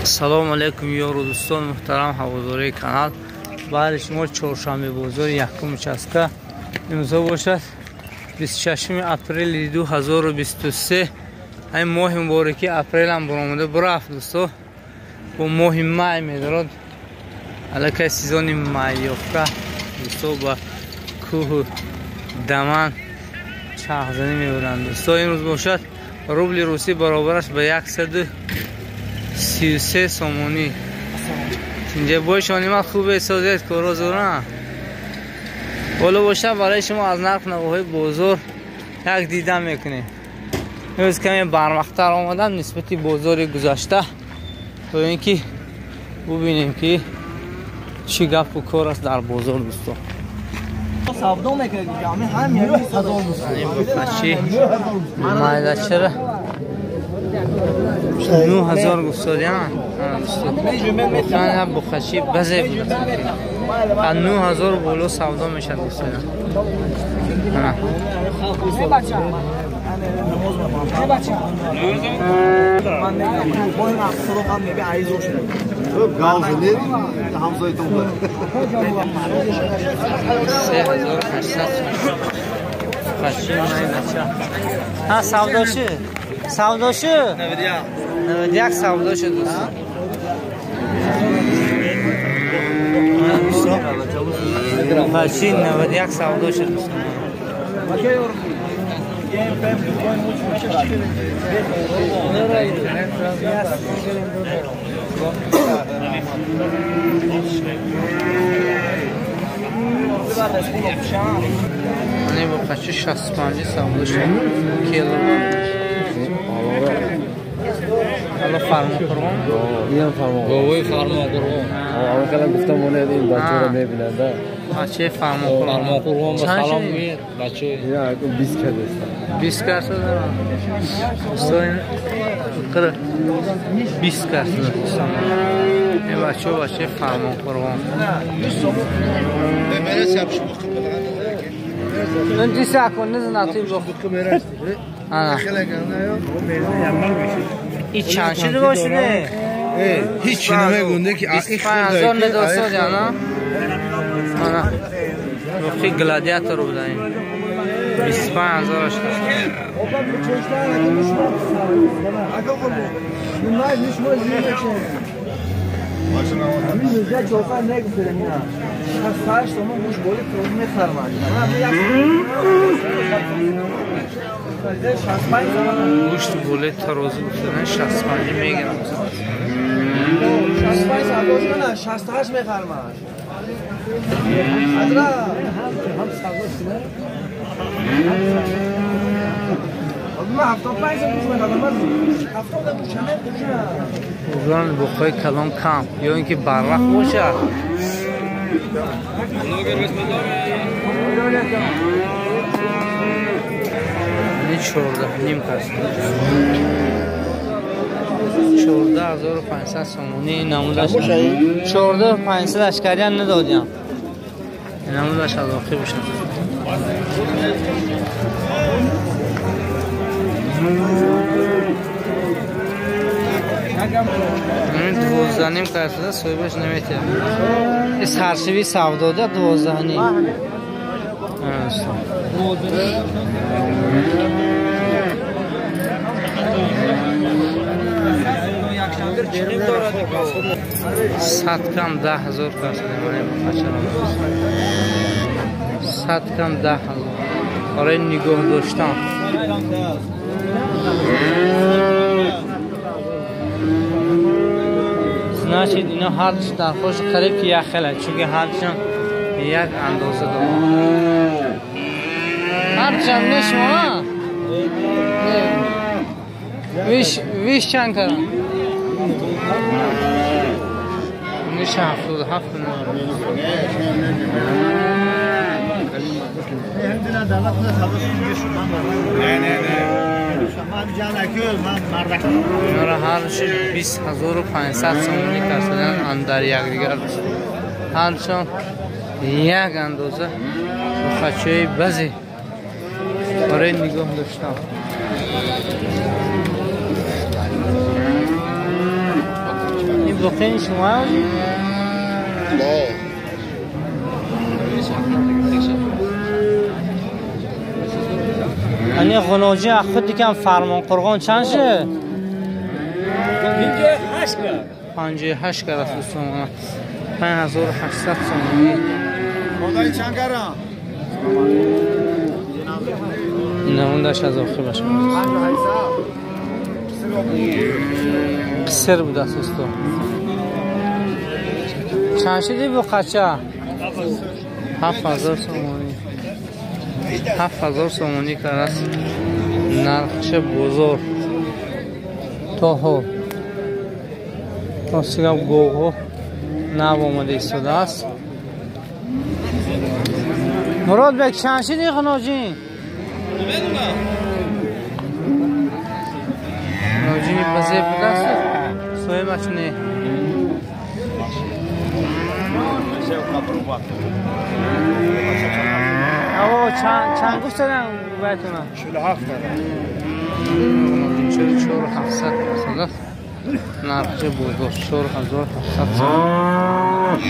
Ассалому алайкум ёру дӯстон муҳтарам ҳаводории канал. Баъди шумо чоршанбе бозори якум участка имрӯза бошад 26 апрели 2023. Ҳамин моҳи мубораки апрелам баромада бурафт дӯсто. Бо моҳи май медорад. Аллакай сезони майёфта дӯсто ба кӯҳу даман чархзанӣ мебаранд дӯсто. Имрӯз бошад рубли русӣ баробараш ба 133 сомонӣ. Инҷа бошонима хубе созед коро зора. Боло бошад барои шумо аз нарх навоҳои бозор як дида мекунем. Имрӯз каме барвақттар омадам нисбати бозори гузашта, то ин ки бубинем ки чӣ гапу кор аст дар бозор дӯсто. Савдо мекунед ҳамин ҳам 1000 дӯсто. Майдачара 9000 гуфтодиам дӯсто. Воқеан бухачи базе буд. 9000 боло савдо мешад дӯсто. Ҳа савдо шуд. Савдо шуд? 91 савдо шуд дӯсто. Бухачи 91 савдо шуд дӯсто. Ани бухачи 65 савдо шуд. Кило. Ало Фармон Қурбон? Инам Фармон. Бобои Фармон Қурбон. Аввал гуфтам онед ин бачаро мебинад. Бачаи Фармон Қурбон. Фармон Қурбон ба салом мегӯяд бача. Ина 20 кардааст. 20 кардааст. Дӯстон қир 20 кардааст дӯстон. Ин бача бачаи Фармон Қурбон. Ин диса кун низна ту бо. Ин чанд шуд бошиде? Ҳеч намегунде ки 25000 недосод яна. Ана. Воқи гладиатор буда ин. 25000 аш. Гӯшт боле тарозу гуфтан 65 мегирам. 65 савдо шуда, 68 мехармаш. Ҳазрат ҳам савдо шуда. Ман 75 сом гӯшт мехарам. Ман 70 гӯшт мехарам. Угран буқои калон кам ё ин ки барвақт бошад. Ни 14.5 кас. 14500 сомонӣ намудаш. 14500 ашкариан надодям. Намудаш аз охир бошад. Ин 12.5 кас соҳибаш наметиҳад. Ин саршиви савдода 12.5. Сад кам 10000 кас сад кам 10000 барои нигоҳ доштан. Значит, ино ҳарчи дархош қариб ки як хела, чунки ҳарчиам як андоза дорад. Ҳарчиам не шумо? Виш чанд карам? Ниш 77. Инора ҳарчи 20500 сомонӣ кардан андар якдигар. Ҳарчиам як андоза бухачаи базе барои нигоҳ доштан. боқини шумо نه. ани ғуноҷи худ дикам фармон қурғон чанд шуд? 58 кар аст дӯстон. 5800 сомонӣ. خدای چند گرم؟ نموندش از آخر باشه. قصر بود است دوستان. چند شدی بو قچه؟ 7000 سомонӣ. 7000 сомонӣ кар аст нархш бозор. То ҳол ростигап говҳо нав омада истодааст. Муродбек чанд шуди ғуноҷин? Ғуноҷини базеб будааст, соҳибаш не. Аво чанд гуфтадан байтона? 47 кардам. 4700 кардааст. Нархи бозор 4700 сомонӣ.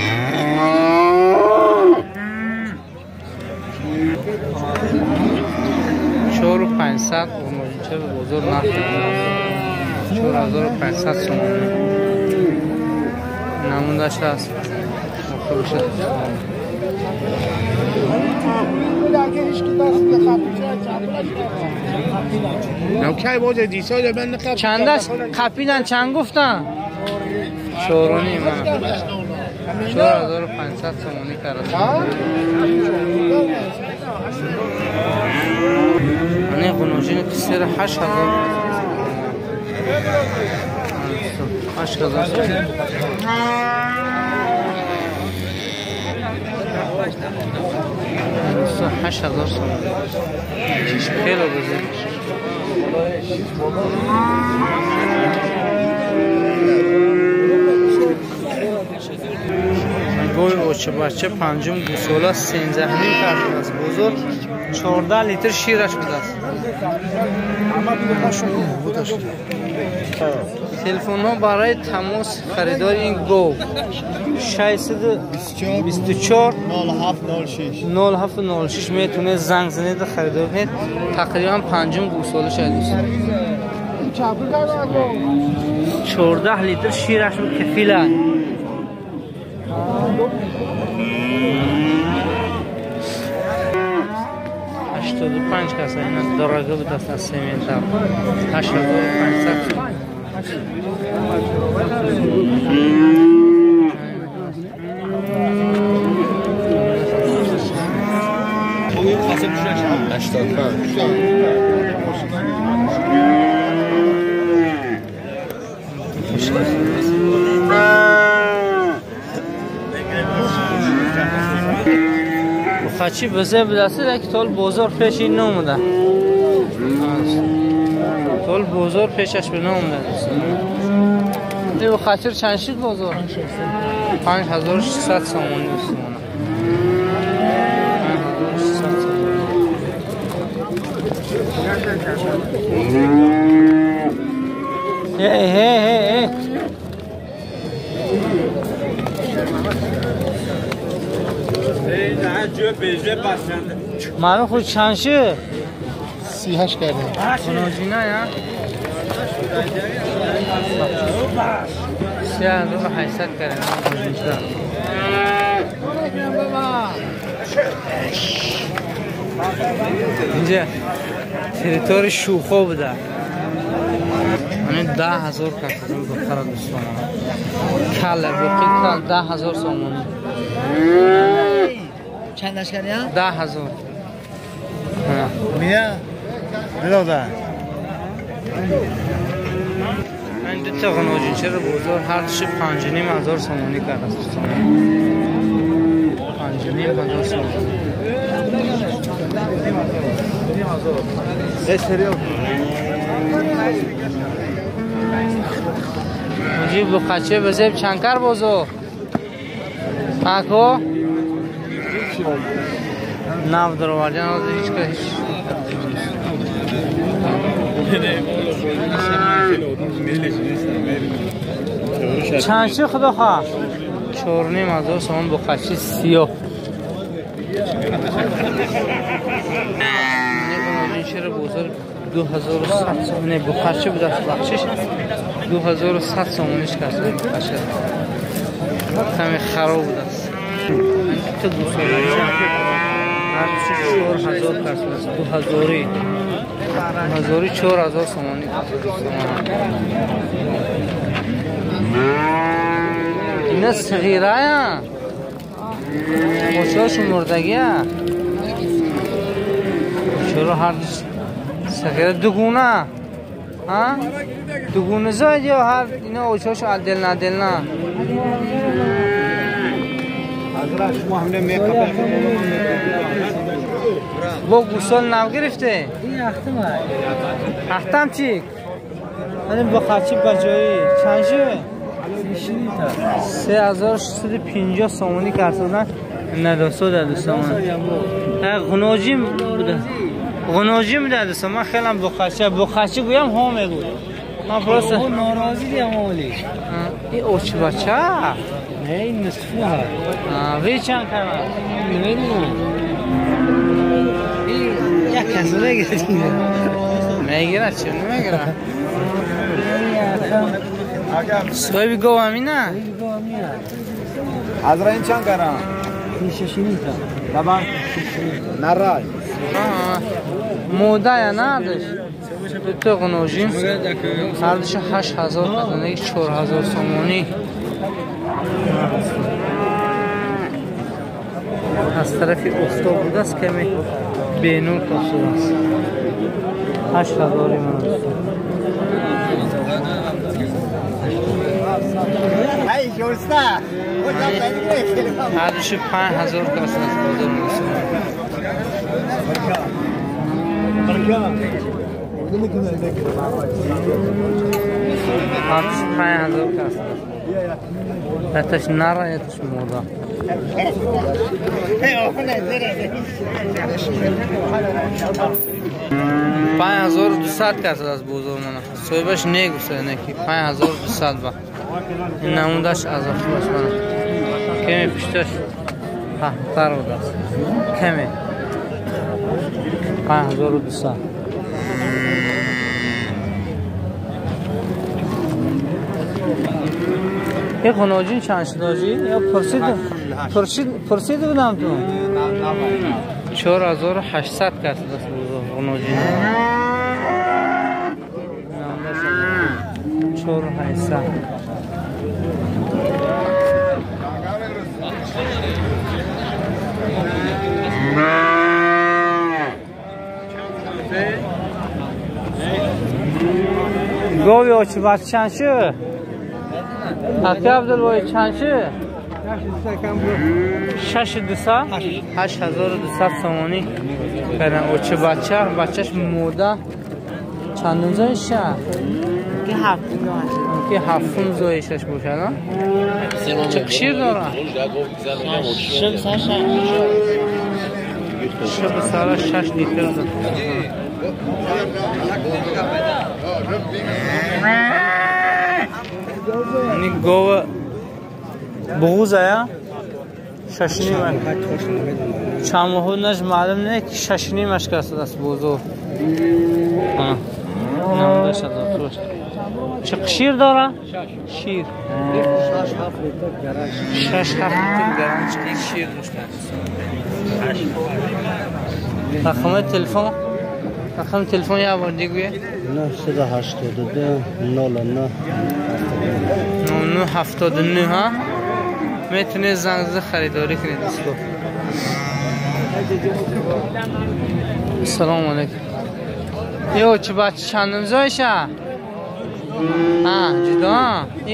4500 ғуноҷинча бозор нархи 4500 сомонӣ. Намундаш аст. چند است؟ قپیدن چند گفتن؟ 4.5 4500 سомонӣ кард. Ани ғуноҷини қисера 8000 8000 8000 сомонӣ. Хеле бузург. Гови очабача панҷум гусола 13.5 кард аст. Бозор 14 литр шираш будааст. Телефонҳо барои тамос харидори ин гов 624 0706 0706 метавонед занг занед харидор кунед. Тақрибан панҷум гусола шояд дӯст. 14 литр шираш буд кафил аст. 85 каса ина дорога буд аст аз сементал. 8500. Бухачи безе будаст, леки тол бозор пеши ин наомада. Тол бозор пешаш ба наомада. Бухачир чанд шуд бозор? 5600 сомонӣ дӯстон. 5600 сомонӣ. Эй, эй, эй, эй. Маълум худ чанд шуд? 38 кардем. Ғуноҷина я? 3800 кардем. Ғуноҷинча. Инҷа территорияи шӯхо буда. Ани 10000 кард духтара дӯстон. Калла боқӣ кал 10000 сомонӣ. چندش کردی؟ 10000. میا دلاده. من دو تا غناجینچه رو بازار هر دوش 5500 سомонӣ кард аст дӯстон. 5500 сомонӣ. مجیب بخچه بزیب چند کر بازو؟ اکو؟ نو دروازه هیچ که هیچ. Чанд ши худо хоҳ? 4,5 ҳазор сомон буқачи сиёҳ. Чиро бозор 2100 сомони буқачи будааст, бахшиш 2100 сомониш кард буқачи. Каме хароб будааст. Ту гусолача ҳардуши 4000 кард, 2000 4000 сомонӣ кард. Ина сғирая, бочаҳошон мурдагия. Чаро ҳардуш сағира дугуна? Дугуна зоид ё ҳар ина очаҳошо отдельно отдельно? Бо гусол нав гирифте? Ахтам чӣ? Бо харчи ба ҷои чанд шуд? 3650 сомонӣ кард. Надосо дӯстон. Ғуноҷим буда. Ғуноҷим буда дӯстон. Ман хелам буқача, буқачи гӯям ҳо мегӯ. Ман просто норозӣ диям оли. Ин очи бача? Не, ин нисфу ҳа. Ви чанд кама? Намедонам. Ин як кас мегирад. Мегирад, чӣ намегирад? Соҳиби гов ҳамина? Азра ин чанд карам? Баба нарай. Мода я надаш. Дуто ғуножим. Ҳардуша 8000 казанаги 4000 сомонӣ. Аз тарафи офтоб будааст, каме бенур тасудааст. 8000 ман. Ҳардуши 5000 кас аз бозор мусулмон. Ҳардуши 5000 кас. Яташ нара, яташ мода. 5200 кас аз бозор мана. Соҳибаш негуфта неки 5200 ба. Ин намудаш аз охираш мана. Каме пушташ паҳнтар будааст. Каме 5200. Ин ғуноҷин чанд шуд ҳоҷӣ? Ё пурсида будам ту? 4800 кас будааст ғуноҷин. 4800. Гови очи бач чанд шуд? Ака Абдулвоҳид чанд шуд? 6200? 8200 сомонӣ кардам. Очи бача, бачаш мода. Чандум зоиша? Ки ҳафтум зоишаш бошад, а? Чӣ шир дорад? Шиб сара 6 литр дорад. Ин гова буғузая? 6.5. Чанд моҳунаш маълум не, ки 6.5 кас аст бозор. Намудаш аз охираш. Чӣ шир дорад? Шир. 6-7 литр гарант шир доштааст. Рақами телефон? Рақами телефон як бор дигӯе? 982 09 9979 ҳа? Метавонед занг зада харидорӣ кунед дӯсто. Ассалому алайкум. Ин очи бача чандум зоиша? Ҷудо?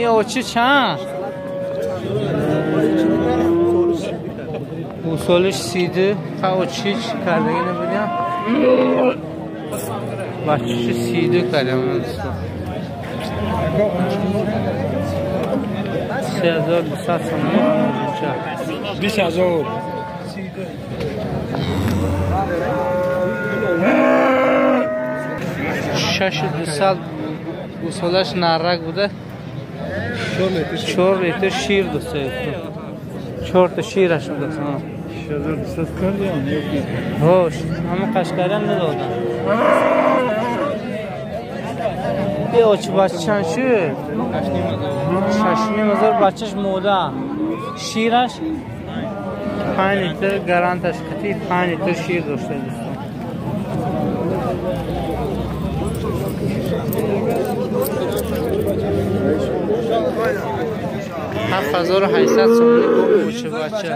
Ин очи чанд? Усолиш 32. Ха очи чӣ кардагӣ набудям? Бачаши 32 кардам дӯсто. 3200 сомонӣ. 20000. 6200 гусолаш нарак буда. 4 литр шир дӯст. 4 та шираш дӯст. 6200 кардиан ё ки? Хош, ҳама қашқариам надодам. Очи бача чанд шуд? 6,5 ҳазор бачаш мода. Шираш 5 литр гаранташ қати 5 литр шир дошта дӯстон. 7800 сомонӣ очи бача.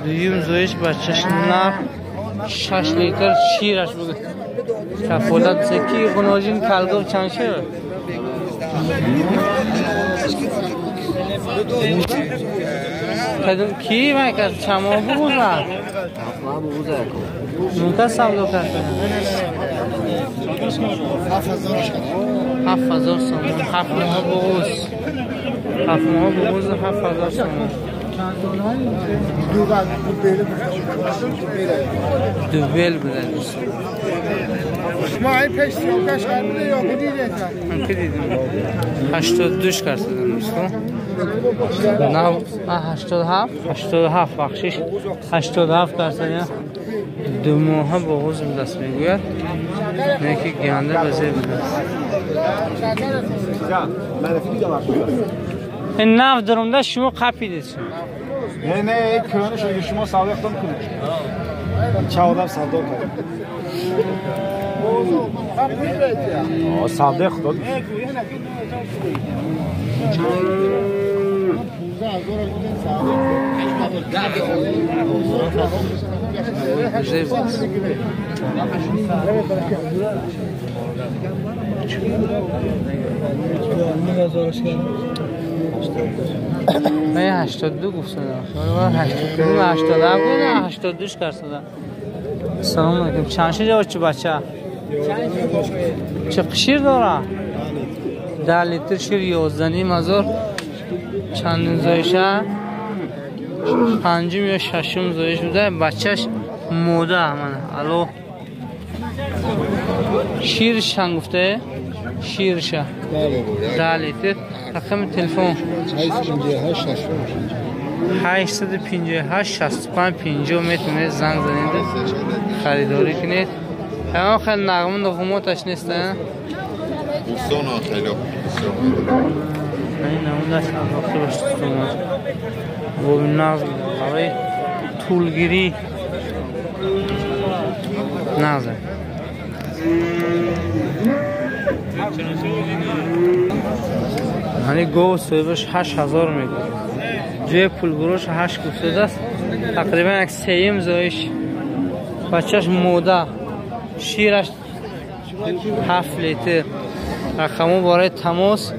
Дуюм зоиш бачаш нар 6 литр шираш буд. Кафолат ки ғуноҷин калгов чанд шуд? Ки май кард? Чамо бугуза? Мунка савдо кард? 7000 сомон. 7 моҳ бугуз. 7 моҳ бугуз 7000 сомон. Дубел буда дӯстон. ما این پیش 36 کرده یا دیدید؟ من که دیدم 82 کرده دوستان. نه 87 87 بخشش 87 درصد دو ماه بغض دست میگوید نه که گنده به زیر بوده. این نف درونده شما قپیدید. نه نه کهنه شو شما سودا کنید. چه آدم سودا کرد. سودا خدا. من 82 گفتم. 82 87 گفتم 82 کردم. سلام علیکم. چند شده چه بچه؟ چه شیر داره؟ 10 لیتر شیر 11,5 هزار. چندین زایشه؟ پنجم یا ششم زایش بوده. بچهش موده من. الو شیرش چند گفته؟ شیرش 10 لیتر. رقم تلفن 858 65 50 میتونید زنگ زنید خریداری کنید. اما خیلی نغمه نغماتش نیست. دوستان خیلی این نمودش انداخته باشه دوستان. و نغز برای طولگیری نغزه. یعنی گو صاحبش 8000 میگه. جای پول گروش 8 گفته است. تقریبا یک سیم زایش. بچهش موده. شیرش 7 لیتر. رقمو برای تماس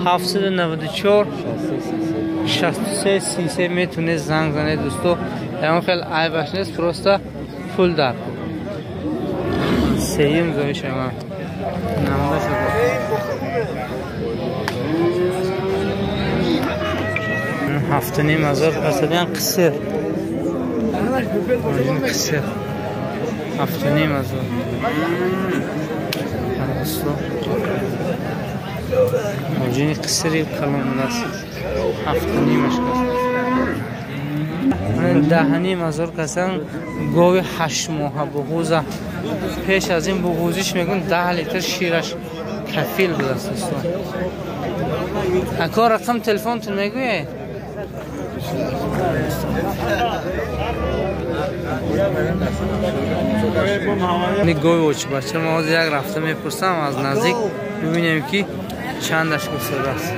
794 63 33 میتونه زنگ زنه دوستو. اما خیلی عیبش نیست، پروستا پول در سیم زایش ما نموده شده. 7,5 هزار پسدیان قصر قصر 7,5 هزار. موجینی قصری کلون است 7,5 کس. 10,5 هزار کسان گاوی 8 ماه بغوزه. پیش از این بغوزیش میگن 10 لیتر شیرش کفیل بوده است دوستان. اکا رقم تلفنتون میگویی؟ گوی اوچ بچه ما یک رفته میپرسم از نزدیک ببینیم که چندش گفته است.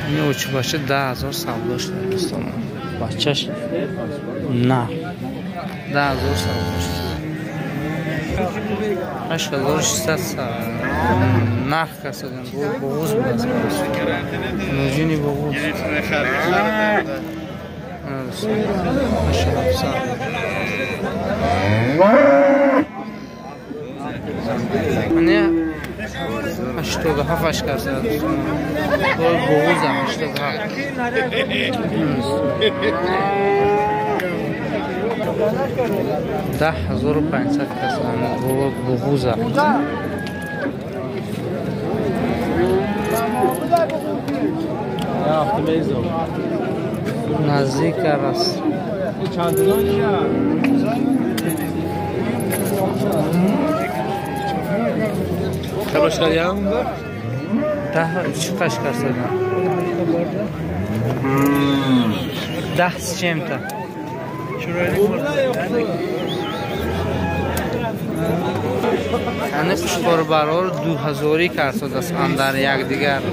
این اوچ بچه 10,000 سودا شده دوستان. بچهش نه 10,000 سودا شده. 8600 نرخ کسادن. بغوز بود از نوجینی بغوز 8700. نه 87 کسادن. بغوز هم 87. 10500 касан гова буғуза. Наздик аст. Даҳ чӣ қашқар садан? 10 с чем-то. Ани қушқорбарор 2000 карсодааст андар якдигар.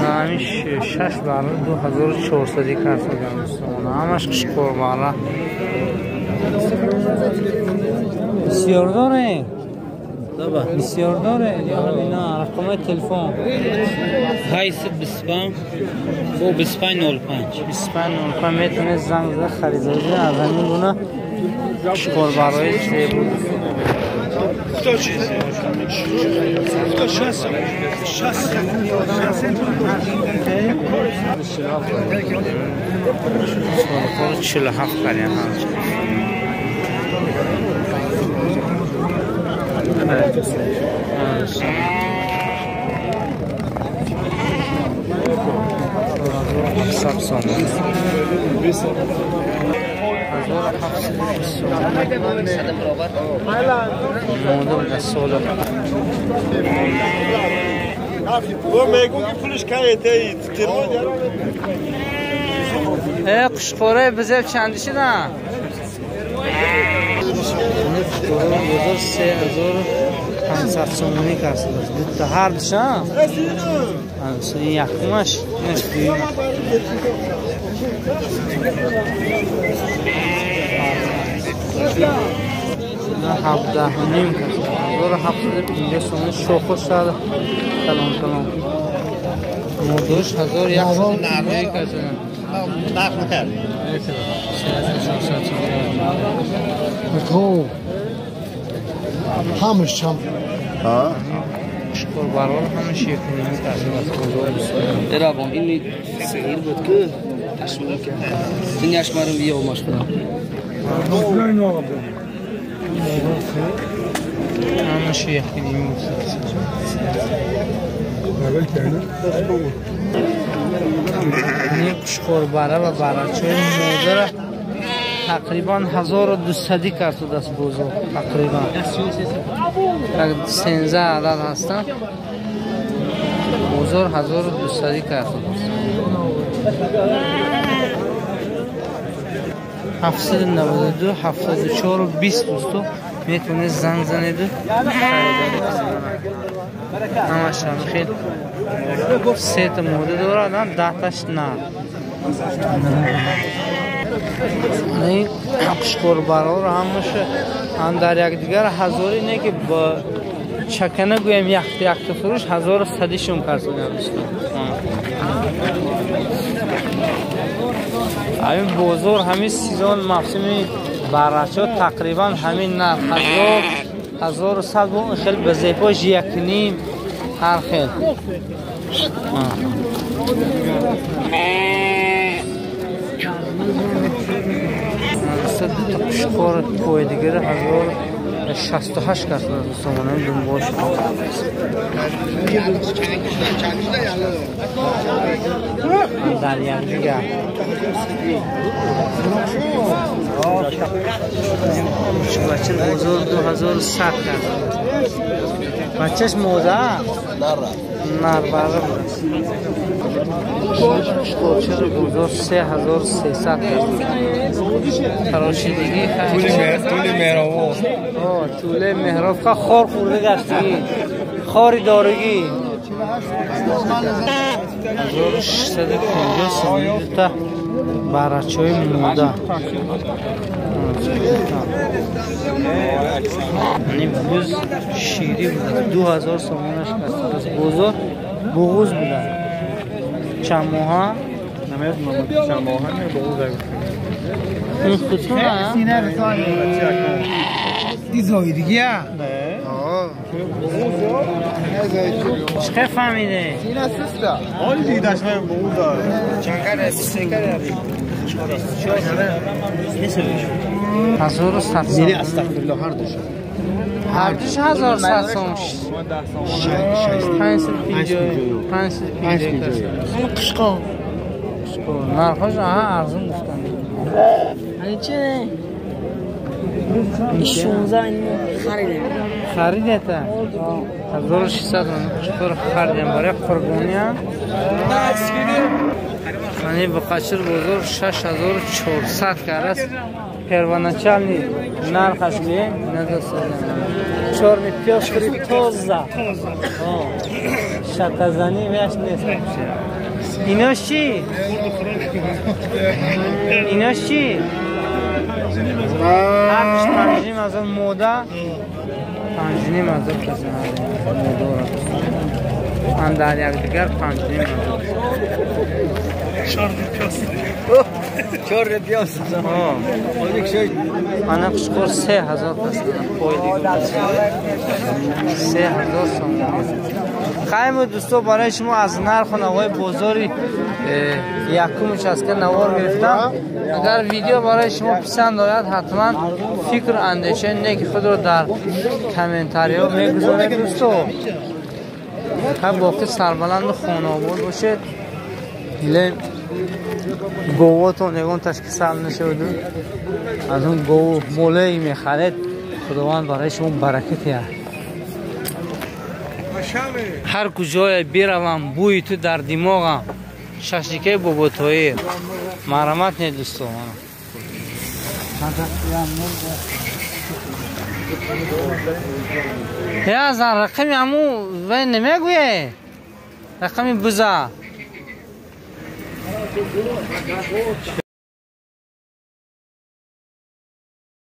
Ҳамин 6 барор 2400 карсодан дӯстон. Ҳамаш қушқорбара. Бисёр дорем. Бисёр дорем. Ё рақами телефон 825 2505 2505 метавонед занг зада харидорӣ кунед аз ҳамин гуна қушқорбарои зебо. 47 карян. Қушқораи бизеб чанди шуда? Бозор 3500 сомонӣ кардааст. Дута ҳар душа? Ин якумаш, инаш дуюмаш. 17.5 кардааст. 1750 сомонӣ шохо шуда калон калон. Модуш 1150 кардааст. 3400. Ҳамаш чанд? Қушқорбарор ҳамаш 1.5 кардааст. Эрабон ин сир буд ки ташмил кард. Ин яшмарым бия омаш кунам. Ҳамаш 1.5 Ин қушқорбара ва барачаи модара тақрибан 1200 кардааст бозор. Тақрибан 13 адад ҳастанд. Бозор 1200 кардааст. 792 74 20 дӯсто метавонед занг занед. Ҳамаш хел сета мода дорад, 10таш на. Ин қушқорбарор ҳамаша андар якдигар ҳазори не ки ба чакана гӯем якта якта фурӯш 1100 шум карданд дӯстон. Ҳамин бозор ҳамин сезон мавсими барачо тақрибан ҳамин нарх 1100 бо хел ба зебош 1.5 ҳар хел. Қушқор пойдигари 1068 кардааст дӯстон. Думбош дар якдигар. Бача бозор 2100 кардааст. Бачаш мода? Нар бара будааст. Қушқорчаро бозор 3300 кардааст. Тарошидагӣ Тӯли меҳроб. Тӯле меҳроб хор хӯрда гаштагӣ. Хори дорагӣ. 1650 сомонӣ дута барачаи мода. Ин буз ширӣ будааст. 2000 сомонаш кардааст. Бозор буғуз будааст. Чанд моҳа? Намедонам чанд моҳа, буғуз Ин худтон Ин зоидагия? Чӣ фаҳмиде? Ҳазору сад сом. Ҳардуш 1100 сом. 550. Қишқо. Нархош арзон гуфтанд. Чӣ? 16 харидем. Харидета? 1600 қишқор харидем барои қурбония. Мани Бухачир бозор 6400 караст. Первоначальный нархаш гӯем чёрный пёстрый тоза. Шатазанӣ вяш нест. Инош чӣ? Инош чӣ? Ҳардуш 5,5 ҳазор мода, 5,5 ҳазор каси модора. Андар якдигар 5,5 ҳазор. Чёрный пёстрый. Ана қишқор 3000 кас 3000 сом. Хаймо дӯсто, барои шумо аз нарху навои бозори якум участка навор гирифтам. Агар видео барои шумо писанд ояд, ҳатман фикру андешаи неки худро дар комментариҳо мегузоред дӯсто. Ҳар боқӣ сарбаланду хонаобод бошед. Говотон ягон ташкисал нашаваду аз он гову молае мехаред, Худованд барои шумо баракат диҳад. Ҳар куҷое биравам, бӯи ту дар димоғам. Шашликаи Боботоир. Марҳамат не дӯсто. Я зан рақами ҳаму вай намегӯе? Рақами буза.